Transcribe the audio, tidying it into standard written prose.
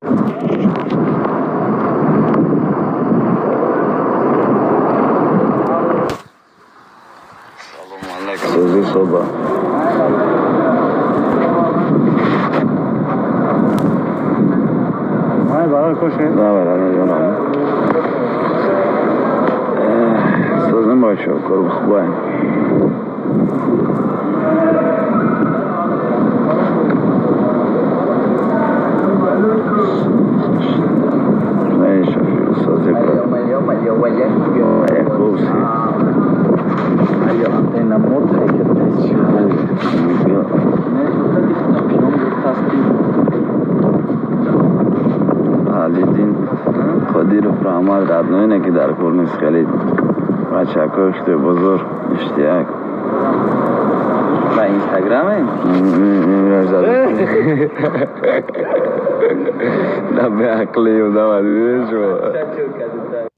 Салому алейкум. Сӯзи соба. Давай, ҷонам. Сӯзем, бачо, кор хубай. Шофир, сӯзи, брат. Якубси. Алиддин Қодиров, раҳмат, родной, не ки дар кор нест, хеле бачакои хитои бозор иштияк. Ба Инстаграме? Да, беақлӣ, давай, видишь.